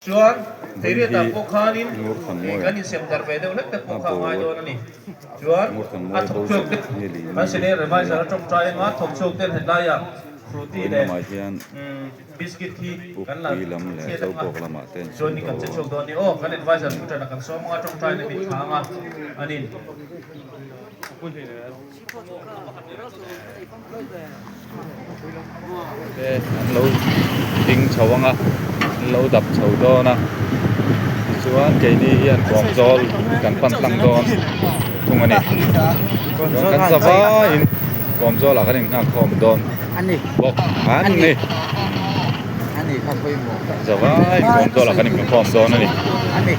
Chuan Theiriatah pawh khanin kan insem darh ve deuh hlek te pawh kha a ngai dawn a ni. Chuan a thawk chhuak te kan senior adviser a tawngtai anga thawk chhuak ten hetlaiah Frooti leh biscuit hi kan la chhiat anga chuan kan che chhuak dawn a ni. Aw kan adviser thu tana kan sawm anga tawngtai na mit thla anga a ni. Te an lo ding chho ang a an lo dap chho dawn a tichuan keini hian kawmzawl kan pan tlang dawn thung a ni chuan kan za vaiin kawmzawl ah kan inghak khawm dawn bawk a ni za vaiin kawmzawl ah kan inhmu khawm dawn a ni.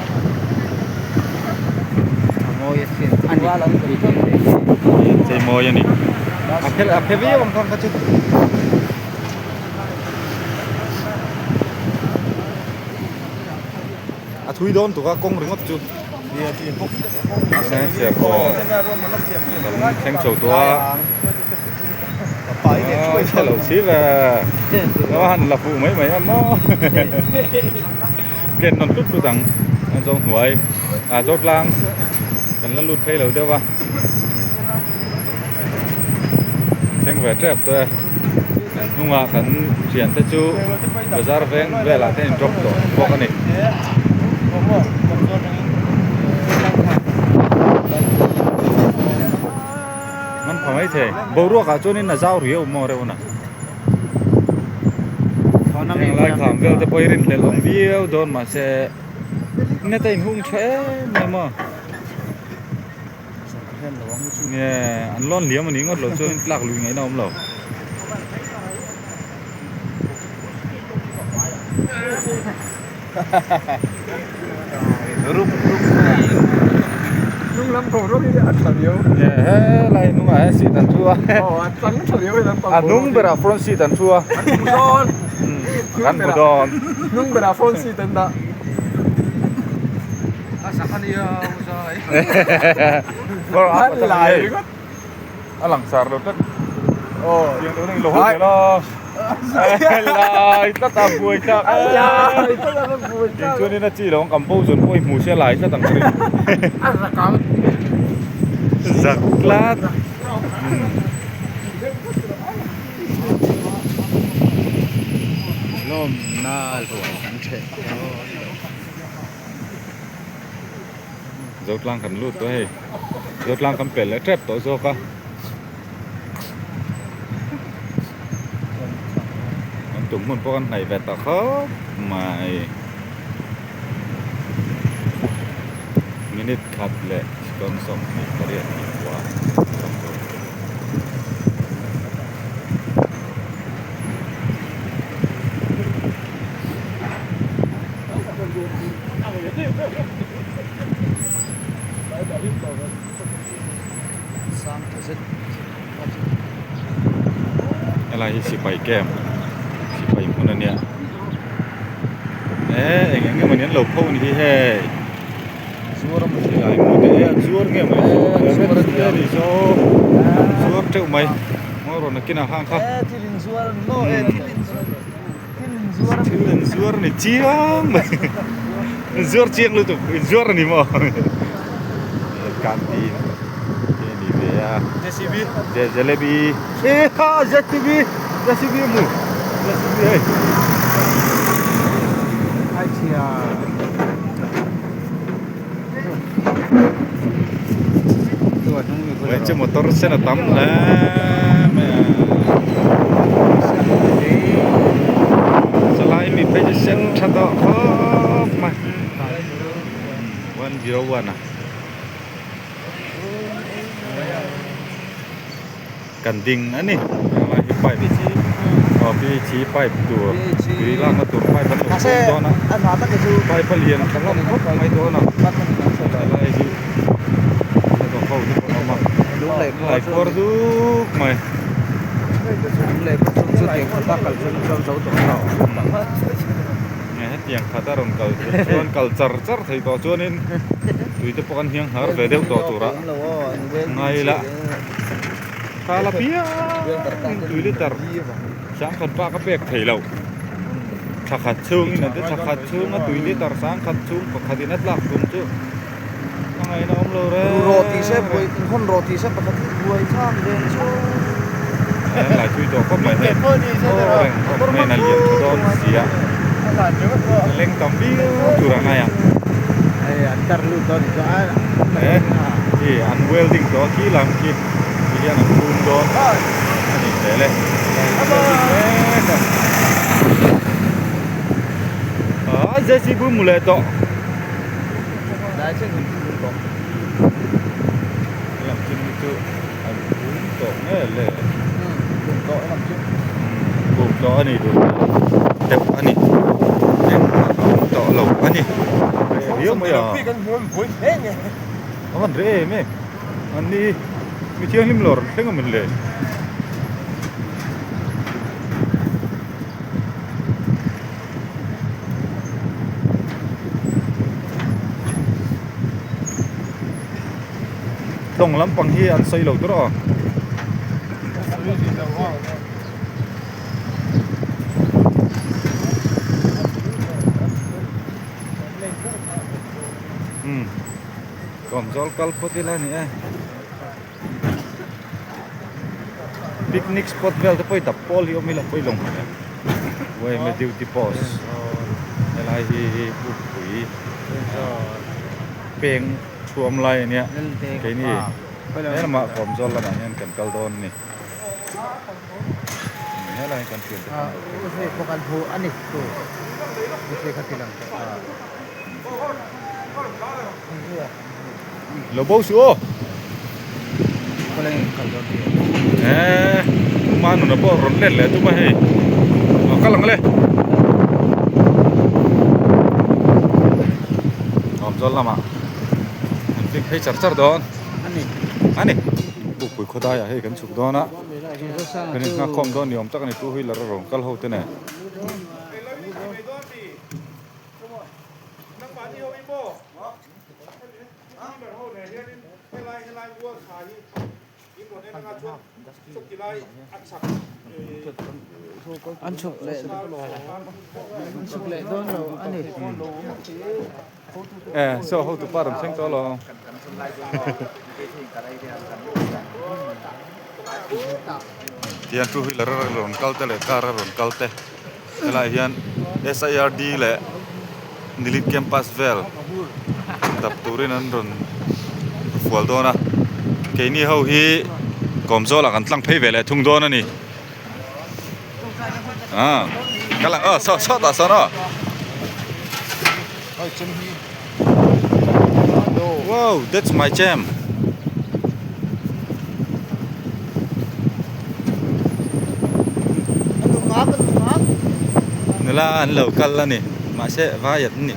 Chei mawi a ni. A phe a phe viau ang kha kha chu. A thui dawn tuk a kawng ringawt chu. Kan thleng chho tawh a. A lo si ve. A han la fuh mai mai a maw. Ken nawn tlut tlut ang an zo hnuai ah zo tlang kan la lut phei lo deuh a thleng ve tep tawh e kan hnungah kan thian te chu bazar veng velah te in drop tawh bawk a ni. Man pha mai thei boruak ah chuanin a zau riau maw reuh na. Heng lai kham vel te pawh hi rinhlelh awm viau dawn mahse net a inhung tha em em a nge an lawn liam a ni ngawt lo chuan tlak lui ngaihna a awm lo. Helai hnungah hian seat an thu a a hnung berah front seat an thu a kan hmu dawn a langsar lo tlat tiang deuh in lo hawi vel a lai tlat a buai thlak tiang chuanin a chi lo ang compose pawh i hmu sia lai tlat ang ka ring zak tlat Zotlang kan lut tawh hei Zotlang kan pel leh tep tawh zawk a kan tum hmun pawh kan hnaih ve ta khawp mai minute khat leh second 28 tih pawh a Helai hi sipai camp sipai hmun a nia eh eng eng emawni an lo pho a ni hi hei silai mu te an zuar nge maw ni saw zuar teuh mai maw rawn nakinah khan kha. Thil in zuar ni chiang mai in zuar chiang lutuk in zuar a ni maw canteen te a ni ve a JCB jalebi e kha JCB JCB a hmu JCB hei Hmeichhe motor sen a tam hle mai a chalai mi phei chu sen tha tawh khawp mai 101 a kan ding a ni helai hi pipe aw phe pipe tur tui lakna tur pipe an lo siam dawn a pipe a lian tha hlawm khawp mai dawn a helai hi hnathawk ho te pawh an awm a helai khuar duk mai. Hetiang khat a rawn kal chuan kal char char thei tawh chuanin tui te pawh kan hniang hnar ve deuh tawh turah ngai ila. Kha la piang tui liter sangkhat bak a pek thei loh. Thla khat chhungin an ti thla khat chhunga tui liter sang khat chhung pakhatin a tlak tum chu a ngaihna awm lo reng. Ru rawh tih se buai inhawn rawh tih se pakhat hi buai thlak ven chu. An lai thui tawh khawp mai hei aw reng khawp mai in a lian tha dawn sia a leng tam viau tur a ngai ang. Hei an tar lut dawn ni chuan a khi an welding tawh a khi lam khi ti hian an phum dawn a ni zel e welding mek a ah JCB mu leh tawh lam chin hi chu an phum tawh nge le phum tawh a ni duh deuh a ni engmah a awm tawh lo a ni riau mai a a van reh em em. An ni mi thianghlim lawr thleng a min le. Tlawng lampang hi an sawi lo tur aw. Umm. Kawmzawl kal phawt ila a ni e. Picnic spot vel te pawh hi dap pawl hi awm ila pawi lo hmel e. Yma duty post helai hi Pukpui peng thuam lai a nia keini he lamah Kawmzawl lamah hian kan kal dawn a ni. Helai hi kan thian te kan lo thleng. Lo bo suh aw. Eee Uma nuna pawh rawn let leh tum a hei. Aw kal ang le. Awmzawl lamah an fik phei char char dawn. Ani. Pukpui khawdaiah hei kan chhuk dawn a. Kan inghak khawm dawn ni awm tak a ni two wheeler a rawn kal ho te nen. An chhuk leh an chhuk leh dawn lo a ni. E saw hotu pa rawn thleng tawh lo. Tihian two wheeler a rawn kal te leh car a rawn kal te. Helaiah hian SIRD leh Nilit campus vel dap turin an rawn fual dawn a keini ho hi Kawmzawlah kan tlang phei ve leh thung dawn a ni ah ka lang aw saw sawtah sawn aw wow that's my chem. Nula an lo kal a ni mahse vai an ni.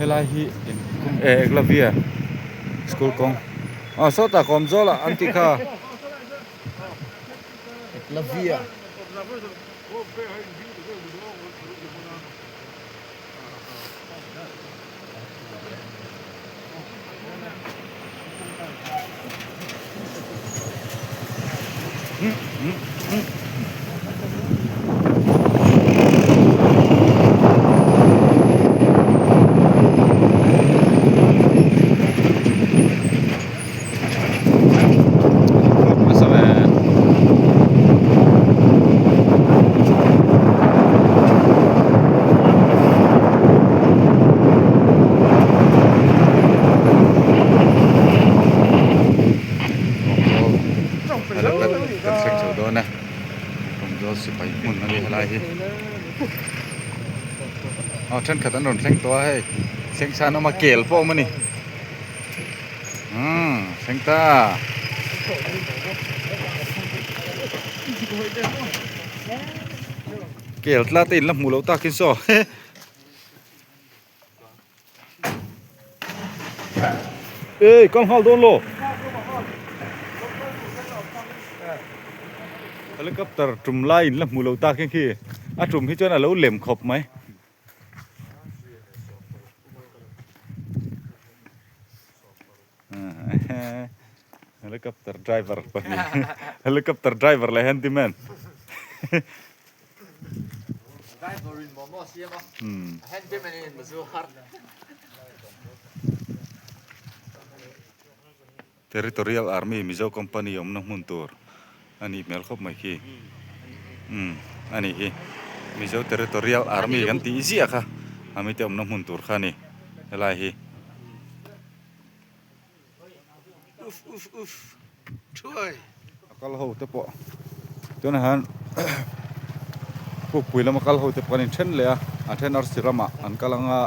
Helai hi Eklavia school kawng aw sawtah Kawmzawlah an tih kha. Eklavia. thleng chho dawn e Kawmzawl sipai hmun a ni helai hi aw thenkhat an rawn thleng tawh a hei thleng sa an awm a kel pawh a awm a ni umm thleng ta. Kel tla te in la hmuh loh takin saw Ey kal nghal dawn lo Helicopter tum lai in la hmuh loh takin khi a tum hi chuan a lo lem khawp mai. Helicopter driver pahnih helicopter driver leh handyman Driver in momo siam a handyman in mazu har Territorial Army Mizo Company awmna hmun tur a nih hmel khawp mai khi umm a nih hi Mizo Territorial Army kan tih ziah kha a mite awmna hmun tur kha a ni helai hi. A kal ho te pawh tunah hian pukpui lama kal ho te pawh an inthen leh a a then arsi ramah an kal ang a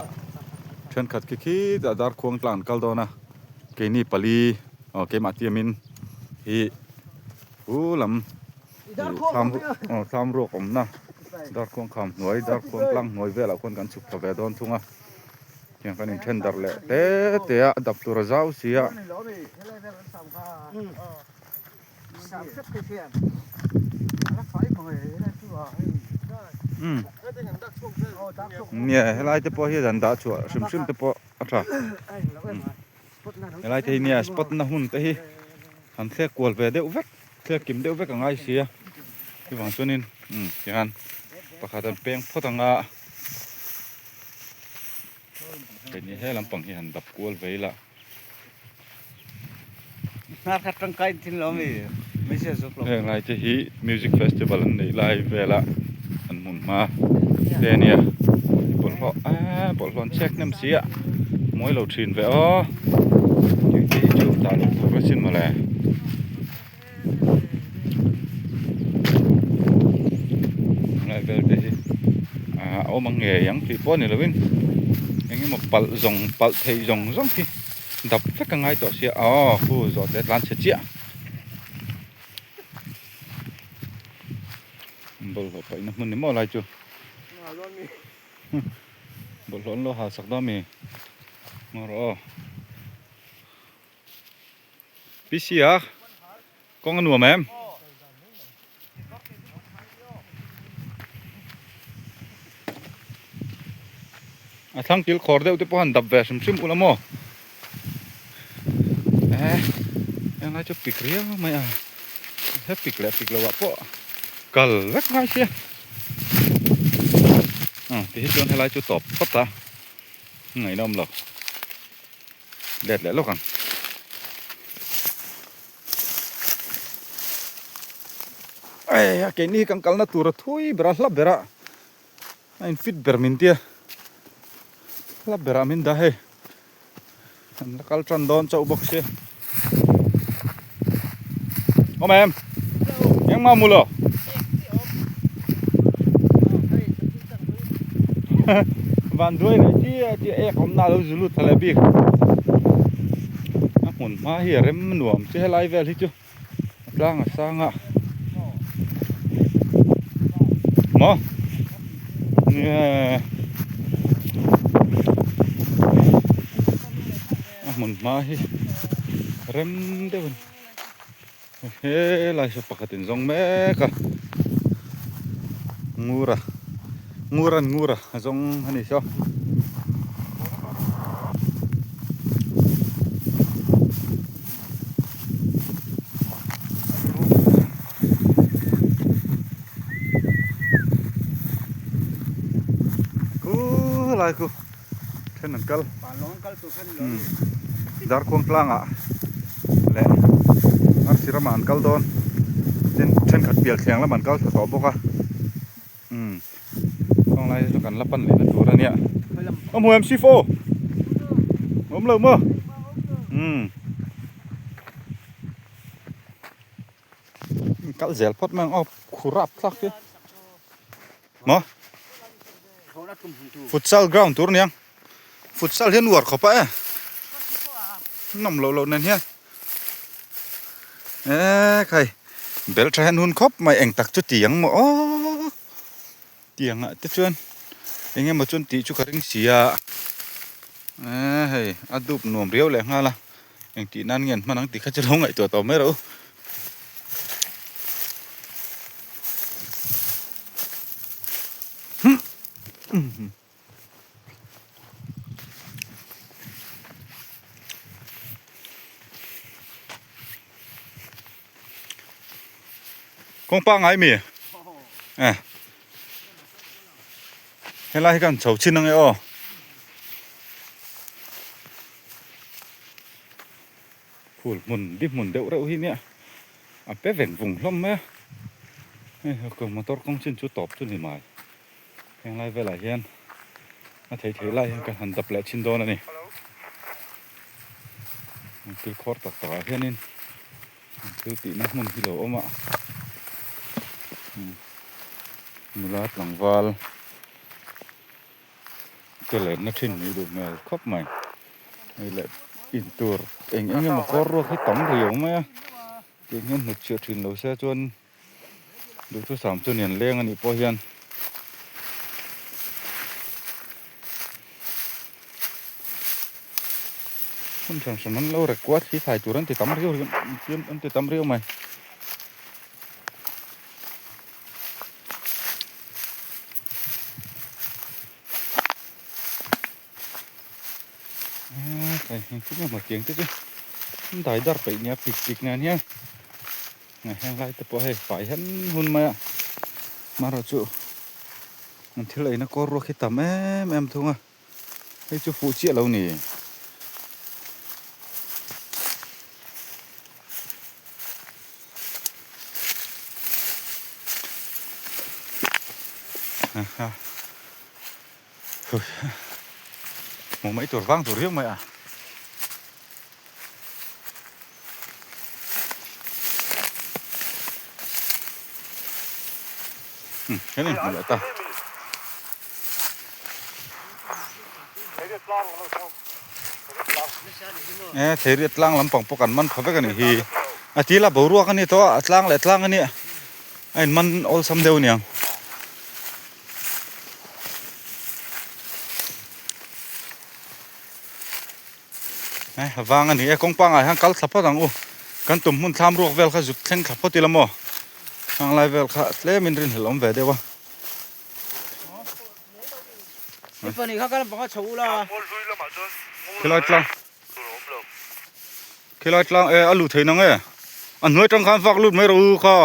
thenkhat khi khi tah darkhuang tlang an kal dawn a keini pali aw keimah tiamin hi hu lam thlam aw thlam ruak awmna darkhuang kham hnuai darkhuang tlang hnuai velah khuan kan chhuk thla ve dawn thung a. Tiang kan inthen darh leh te te a, a dap tur a zau si a. Umm nia helai te pawh hi dan dah chhuah hrim hrim te pawh a tha helai te hi nia spot na hun te hi han thlek kual ve deuh vek thlek kim deuh vek a ngai si a chuvang chuanin umm tihian pakhat an peng phawt ang a. Keini he lampang hi han dap kual ve ila. Hnar kha tangkai thin lo mi hmeichhia zawk lo. Heng lai te hi music festival an neih lai vela an hmun hma te a nia bawlhhlawh eee bawlhhlawh an chhek hnem si a mawi lo thin ve aw tih te hi chu dah loh tur asin mawle. Helai vel te hi ah a awm ang ngei ang tih pawh a ni lovin eng emaw palh zawng palh theih zawng zawng hi dap vek a ngai tawh sia aw khu zawh te tlan chhe chiah bawlhhlawh paihna hmun ni maw lai chu bawlhhlawh an lo hal sak dawn ami ngaw rawh aw. PC a kawng a nuam em? A thlang kil khawr deuh te pawh han dap ve hrim hrim ula maw? Eh, englai chu pik riau mai a, he pik leh pik loh ah pawh kal vek ngai sia. Ti hi chuan helai chu tawp phawt a, ngaihna awm lo. Let leh lawk ang. Ei a keini hi kan kalna tur a thui ber a hla ber a a in fit ber min tia hla berah min dah hei an la kal tan dawn chauh bawk sia awm em engmah mu lo Van duai leh chiah chiah ek awmna a lo zu lut thla leh bik a hmun hma hi a rem nuam che helai vel hi chu a tlang a sang a maw nge a hmun hma hi rem deuh a ni. Helai saw pakhat in zawng mek a ngura nguran ngura a zawng a ni saw. Khulai khu then an kal Darkhuang tlangah leh Arsi ramah an kal dawn tin thenkhat pial thleng lamah an kal thla tawh bawk a umm khawng lai hi chu kan la pan leh na tur a nia a hmu em sifo awm lo maw umm. Kal zel phawt mai ang aw khu rap thlak hi. Maw? Futsal ground tur aniang. Futsal hian uar khawp a e. Nawm loh loh nen hian. E khai bel tha hian hun khawp mai eng tak chu ti ang maw aw. Tiangah te chuan eng emaw chuan tih chu ka ring si a. E hei a dup nuam riau leh nghal a. Eng tih nan nge an hman ang tih kha chu lo ngaihtuah tawh mai rawh u. Kawng pangai mi eh helai hi kan chho chin ange aw. Phul hmun di hmun deuh reuh hi nia a pe veng vung hlawm mai a hei motor kawng chin chu tawp chu ni mai heng lai velah hian a thei thei lai hian kan han dap leh thin dawn a ni thil khawr tak tak ah hianin thil tihna hmun hi lo awm a nula tlangval. Ke lenna thin ni duh hmel khawp mai hei leh in tur eng eng emaw kawr ruak hi tam riau mai a tih hian hnut chhiah thin lo se chuan duhthusam chu nian leng anih pawh hian hmun hran hran an lo rek kuat hi thlai tur an ti tam riau an ti tam riau mai. Hei engtin emaw tiang te chu an dai dar peih nia pik pik nen hian heng lai te pawh hei fai hen hun mai a marawh chu an thil eina kawr ruak hi tam em em thung a hei chu fuh chiah lo ni. Hmuh mai tur vang tur riau mai a. Heng in hmu leh ta. E thei tlang lampang pawh kan man pha vek a nih hi. A tila boruak a ni tawh a, a tlang leh tlang a nia. A in man awlsam deuh aniang. Eh a vang a ni e kawng pangai hian kal thla phawt ang u. Kan tum hmun thlam ruak vel kha zut thleng thla phawt ila maw. Hang lai vel kha tlem in rinhlelh awm ve deuh a. Khilai tlang. Khilai tlang e a luh theih nang e. A hnuai tang khan vak lut mai rawh u kha.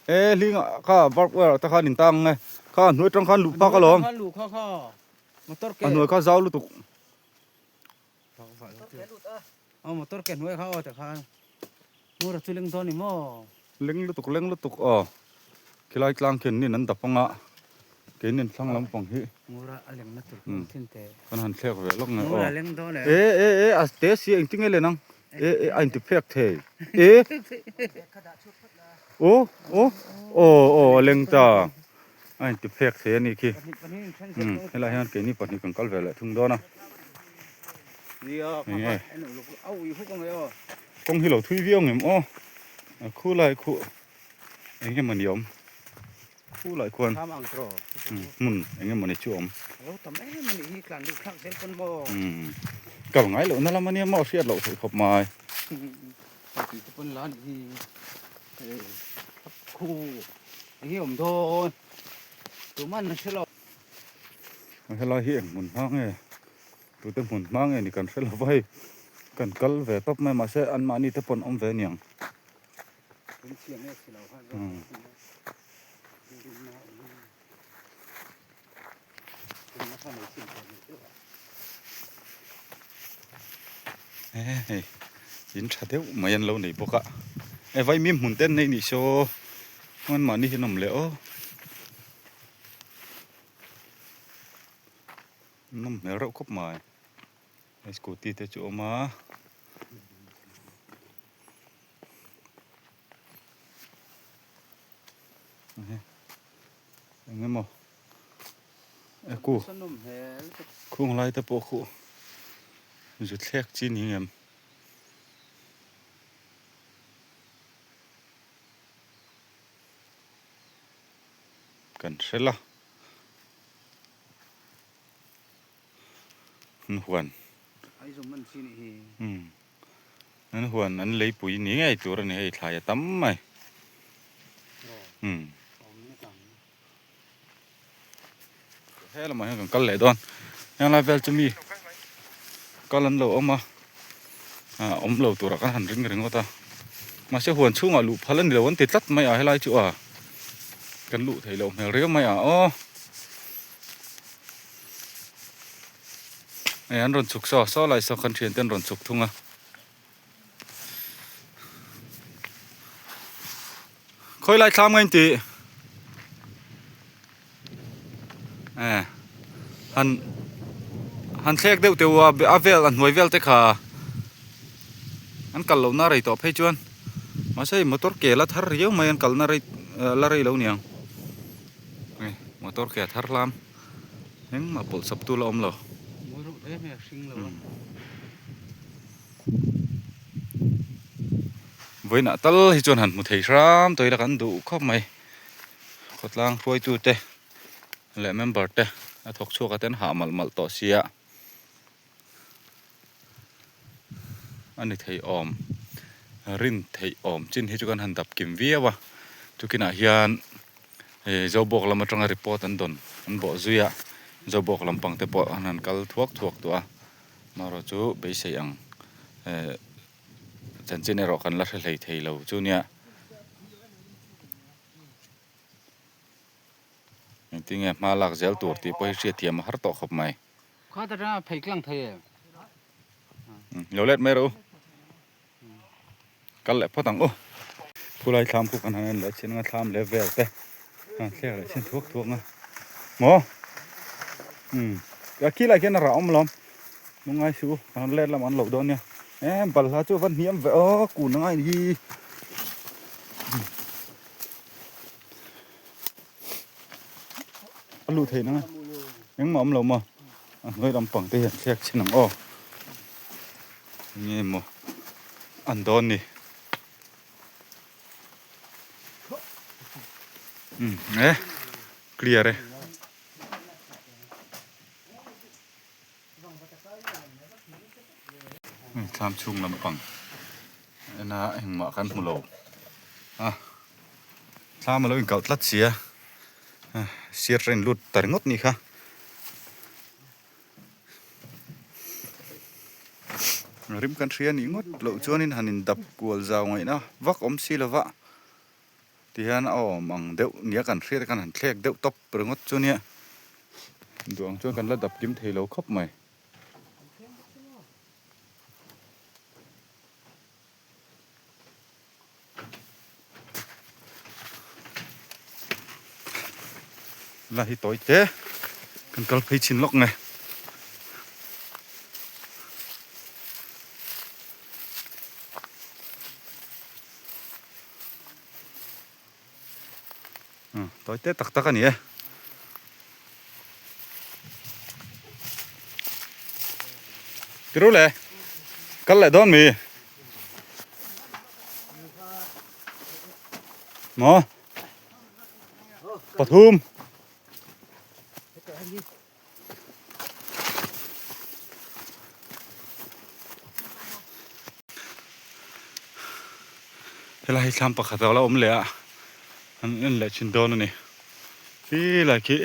E hling ah kha barb wire ah te khan in tang ang e. Kha a hnuai tang khan luh phak alawm. A hnuai kha zau lutuk. Motor ke hnuai kha aw te khan. Mura chu leng dawn ni maw? Leng lutuk leng lutuk aw. Khilai tlang khian nin an dap anga keinin thlang lampang hi Mura a leng na tur kan thin te. Kan han thlek ve lawk nge aw. Mura leng dawn e. E e e a te si engtin nge len ang? E e a inti phek thei. E aw aw aw aw a leng ta. A inti phek thei a nih khi. Umm helai hian keini pahnih kan kal ve leh thung dawn a. Eng e. Kawng hi lo thui viau ngem aw. A khu lai khu eng emaw ni awm khu lai khuan hmun eng emaw ni chu awm. Umm kal ngai loh na lam ania maw hriat loh theih khawp mai. Helai hi eng hmun hma nge? Tute hmun hma nge ni kan hre lo va hei kan kal ve tawp mai mahse anmahni te pawh an awm ve aniang. Hei in tha deuh mai an lo nei bawk a e vaimim hmun te an nei nih saw anmahni hi an awm leh aw. Nawm hmel reuh khawp mai hei scooty te chu a awm a. Eng emaw e ku khung lai te pawh khu zu thlek chi ni ngem. Kan hre la. An huan. Umm an huan an leipui ni ngei tur a ni hei thlai a tam mai. Umm he lamah hian kan kal leh dawn heng lai vel chu mi kal an lo awm a ah awm lo turah kan han ring ringawt a mahse huan chhungah luh phal a ni lo an ti tlat mai a helai chu a kan luh theih loh hmel riau mai a aw. Hei an rawn chhuk saw saw lai saw khan thian te an rawn chhuk thung a. Khawi lai thlam ngain tih eh han han thlek deuh teuh a a vel a hnuai vel te kha an kal loh na rei tawh phei chuan mahse hei motor ke la thar riau mai an kalna rei la rei lo niang hei motor ke a thar hlam. Engmah pawlh sap tu la awm lo. Vawiinah tal hi chuan han hmu thei hram tawh ila kan duh khawp mai. Khawtlang hruaitu te leh member te a thawk chhuak a te an hah malh malh tawh sia. A ni thei awm rin theih awm chin hi chu kan han dap kim viau a tukinah hian ih zobawk lam atanga report an dawn an bawh zui a zobawk lampang te pawh an han kal thuak thuak tawh a amaherawh chu beisei ang eh chanchin erawh kan la hre hlei thei lo chu nia. Engtinge hma lak zel tur tih pawh hi hriatthiam a har tawh khawp mai. Khat atanga phei tlang thei em? Lo let mai rawh u. Kal leh phawt ang u. Khulai thlam khu kan han en leh chin anga thlam leh vel te han thlek leh chin thuak thuak nga. Maw? Umm. A khilai khian a rah awm lawm. Lungngai suh u. Kan let lamah an lo dawn nia. Em balhla chu a va hniam ve aw kun anga in hi. A luh theih nang a engmah awm lo maw a hnuai lampang te hian thlek chhin ang aw enge maw an dawn ni umm e clear e. Thlam chhung lampang ena engmah kan hmu lo a thlam alo inkalh tlat si a sir train lut ta ringawt nih kha rim kan hria nih ngawt loh chuanin han indap kual zau ngaihna vak awm si lova tihian a awm ang deuh nia kan hriat a kan han thlek deuh tawp ringawt chu nia duh ang chuan kan la dap kim thei lo khawp mai. La hi tawi te kan kal phei chhin lawk nge. Tawi te tak tak a ni e. Tiru le kal leh dawn mi maw pathum. Helai hi thlam pakhat a la awm leh a an en leh thin dawn a ni helai khi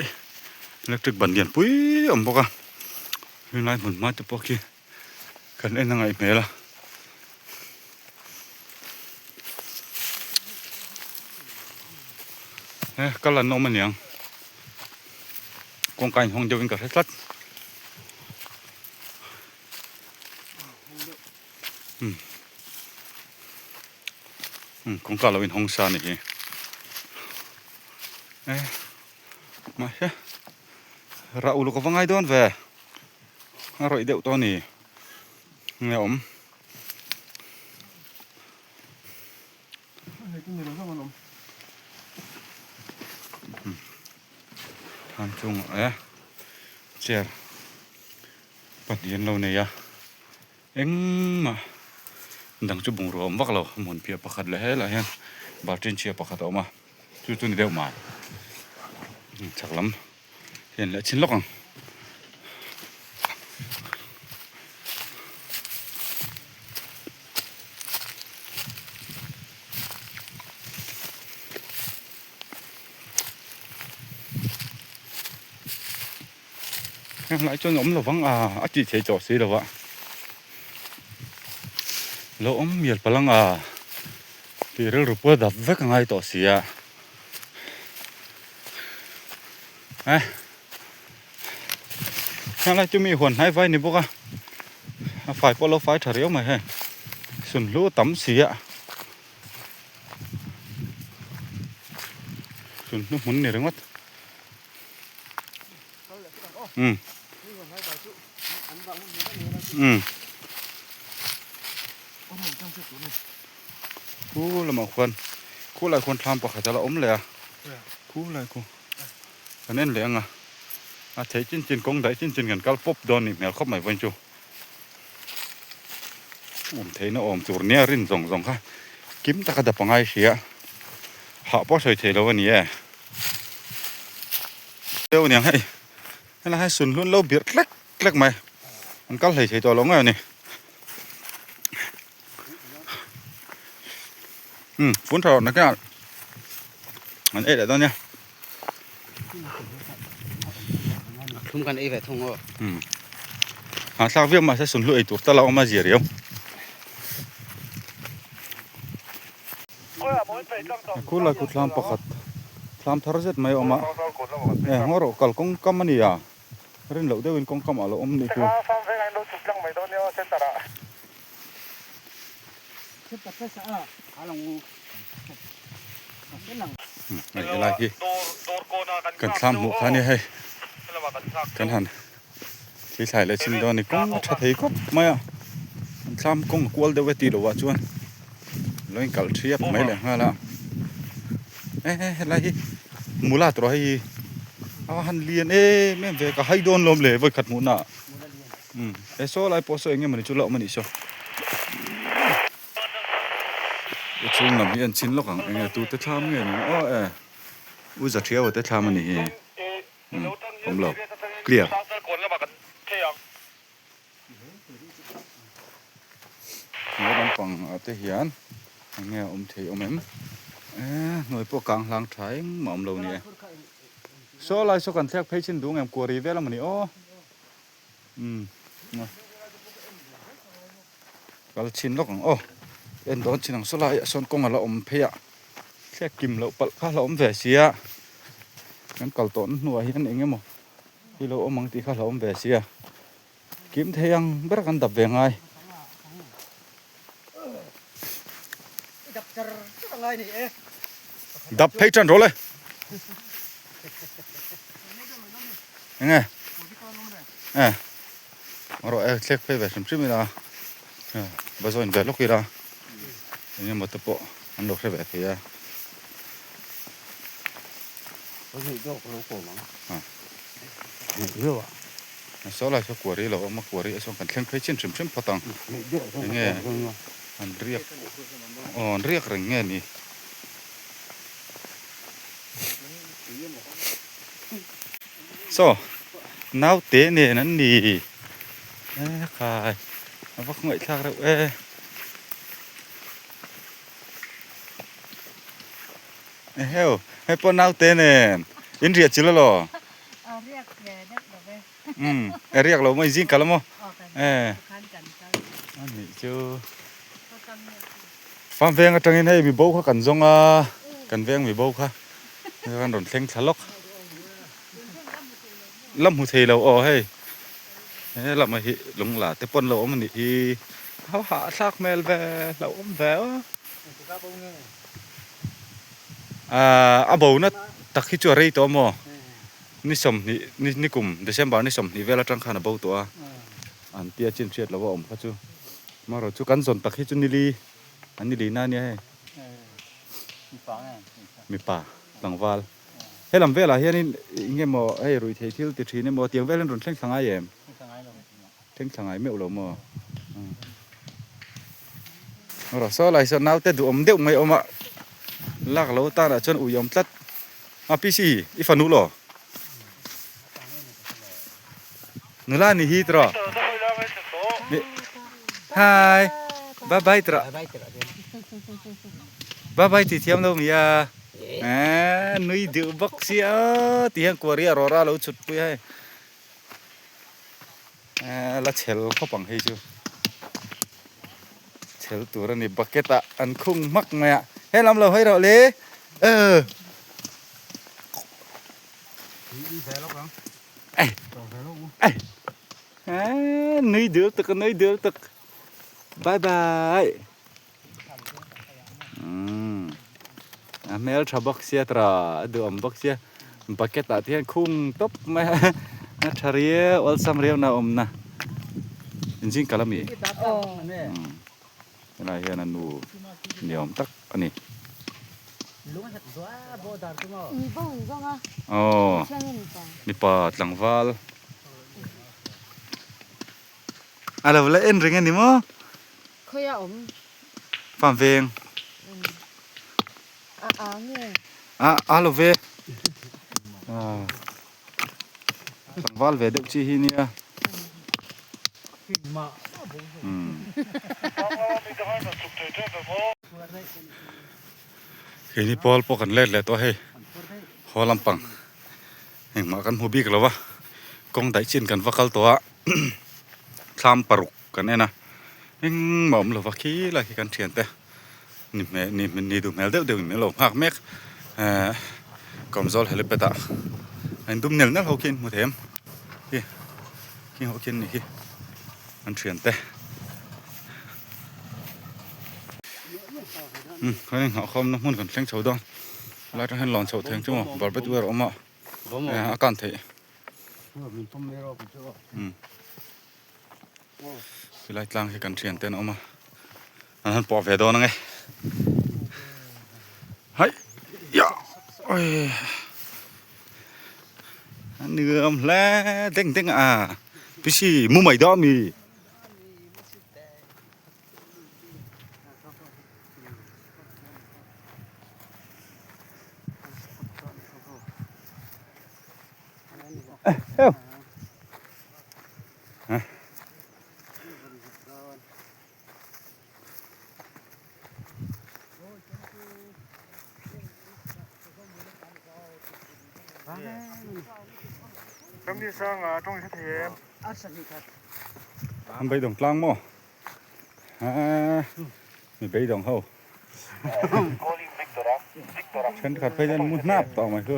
electric ban lian pui a awm bawk a helai hmun hma te pawh khi kan en a ngaih hmel a. He kal an awm aniang kawngka inhawng deuhin ka hre tlat umm umm kawngka lo inhawng sa a ni hi e mahse rah uluk a va ngai dawn ve a rawih deuh tawh a ni nge awm. Thlam chungah e chair pahnih an lo nei a engmah dang chu bungrua a awm vak lo hmun piah pakhat leh helaiah hian baltin chhia pakhat a awm a chu chu ni deuh mai chhak lam hian leh chhin lawk ang. Heng lai chuan awm lovang a a tih theih tawh si lo a lo awm mial palh ang a tih rilru pawh a dap vek a ngai tawh si a eh heng lai chu mi huan hnai vai ni bawk a a fai pawh a lo fai tha riau mai hei sunhlu a tam si a. Chun hnu hmun ni ringawt. Um. Um. Khu lamah khuan khu lai khuan thlam pakhat a la awm leh a. Khu lai khu kan en leh ang a. A thei chin chin kawng daih chin chin kan kal pawp dawn nih hmel khawp mai vawiin chu. Awm theihna awm tur nia rin zawng zawng kha kim taka dap a ngai hria hah pawh sawi thei lo a ni e deuh aniang hei helai hi sun hlun lo birh tlek tlek mai an kal hlei thei tawh lo ngei a ni umm fun tha rawh nakinah an ei leh dawn nia. Thlum kan ei ve thung aw. Hmm. Ha thlak viau mahse sunhlu ei tur tal a awm a zia riau. Khulai khu thlam pakhat thlam thar zet mai a awm a. E ngaw rawh kal kawng kam a ni a. Rin loh deuhin kawng kam ah lo awm nih chu. Hei helai hi kan thlam hmuh kha ania hei kan han thil thlai leh chin dawn a ni kawng a tha thei khawp mai a an thlam kawng a kual deuh e tih loh ah chuan lo in kalh thiap mai leh nghal a e helai hi mula tawh hei hi a han lian em em ve ka hai dawn lawm le vawikhat hmuh na ah e saw lai pawh saw eng emaw ni chu la awm a nih saw. U chhung lam hi an chin lawk ang enge tute thlam nge ni aw e u Zathiau te thlam a ni hi umm awm lo clear. Hnuai lampang ah te hian enge a awm thei awm em e hnuai pawh kang hlang tha engmah awm lo ni e saw lai saw kan thlek phei chin duh ngem kuari vel a maw ni aw umm. Kal chhin lawk ang aw. En dawn chin ang saw laiah sawn kawng a la awm phei a, thlek kim loh palh kha a la awm ve sia. Kan kal tawhna hnuah hian eng emaw hi lo awm ang tih kha a la awm ve sia. Kim thei ang ber kan dap ve ngai. Dap phei tan rawh le. Eng nge? Eh. Rawh e thlek phei ve hrim hrim ila va join ve lawk ila eng emaw te pawh an lo hre ve thei a. Saw lai saw kuari lo awm a kuari a sawn kan thleng phei chin hrim hrim phawt ang eng nge an riak aw an riak reng nge ni. Saw naute nen an ni e khai a va khawngaihthlak reuh e. Eheu hei pawh naute nen in riah chil alaw? Riak ve deuh lo ve. Umm e riak lo maw in zing kal a maw? E a nih chu farm veng atangin hei mi bo kha kan zawng a kan veng mi bo kha kan rawn thleng thla lawk. La hmu thei lo aw hei he lamah hi lung la te pawn lo awm a nih hi a hahthlak hmel ve hlauhawm ve aw ahh a bo na tak hi chu a rei tawh a maw ni sawmhnih ni ni kum December ni sawmhnih vel atang khan a bo tawh a an tia chin hriat lo a awm kha chu amaherawhchu chu kan zawn tak hi chu nili an nili na ania hei mipa tlangval. Helam velah hianin eng emaw hei ruihtheih thil ti thin emaw tiang vel hian rawn thleng thla ngai em? Thleng thla ngai meuh lo maw? Rawh saw lai saw naute duhawm deuh mai awm a, lak lo tanah chuan ui awm tlat. A PC i fanu law? Nula ni hi tiraw? Hi bye bye tiraw? Bye bye ti thiam lo mi a? Eee nui deuh bawk sia ti hian kuari a rawra lo chhut pui a hei. Eee la chhel khawp ang hei chu. Chhel tur a ni bucket ah an khung hmak mai a. Helam lo hawi rawh le. Eee. Nui deuh tak a nui deuh tak. Bye bye. A hmel tha bawk sia tawrh a duhawm bawk sia bucket ah te hian khung tawp mai a a tha riau awlsam riau na awm na engine kal ami helai hian a nu ni awm tak a ni aw mipa tlangval a lo la en reng a ni maw. Khawiah awm? Farm veng. A a nge? A a lo ve. Tlangval ve deuh chi hi nia. Keini pawl pawh kan let leh tawh hei. Haw lampang engmah kan hmu bik lo va. Kawng daih chin kan va kal tawh a. Thlam paruk. Kan en a, engmah awm lova khi lai khi kan thiante ni hmel ni ni duh hmel deuh deuh in min lo nghak mek ehh kawmzawl helipad ah a in dum nel nel ho khi an hmu thei em khi khi ho khi an nih khi an thiante umm khawiah nghah khawmna hmun kan thleng chho dawn helai atang hian lawn chhoh thei ang chu maw barbet wire a awm a a kan theih. Helai tlang hi kan thian ten a awm a an han pawh ve dawn ange hai ya oi an nuam hle deng deng a pc mu mai daw mi. An beidawng tlang maw? Aa mi beidawng ho. Thenkhat phei chuan mu hnap tawh mai chu.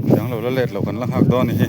Midang lo la let lo kan la nghak dawn a ni hi.